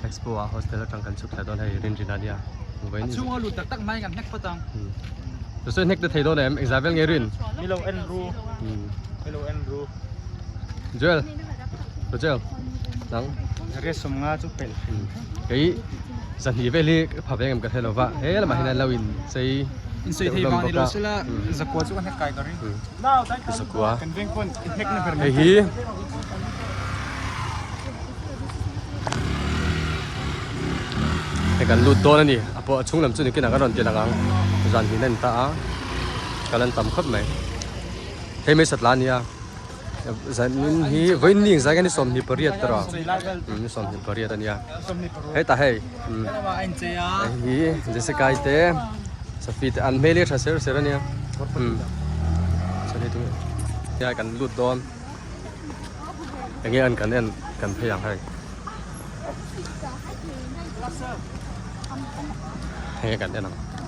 Expo ah hostel atang kan chhuk thla dawn hei rinrin a nia. A chhunga lut tak tak hmain kan hnek phawt ang. Chu sawi hnek te thei dawn em? Engzah vel nge rin? Milo en ru. Milo en ru. Joel. Joel. Nang. Zariat sawmnga chu pelh hrim. Kei zahnih vel hi ka pha veng em ka hre lo va. He lamah hian an lo in chei. In sawi thei vang ni lo sela zakua chu ka hnek kai ka ring. Zakua. Kan veng pawn in hnek na ber Hei hi. Hei kan lut dawn a ni a pawh a chhung lam chu nikin ah kan rawn ti lang ang zan hi a ni ta a kal an tam khawp mai hei mai satla a nia zan hi vawiin ni engzah nge ni 28 tawh ni 28 a nia hetah hei hei hi Jessica i te Sophie te an hmel hi a tha ser ser a nia kan lut dawn. Enge an kan en kan phei ang hei. Enge kan en ang.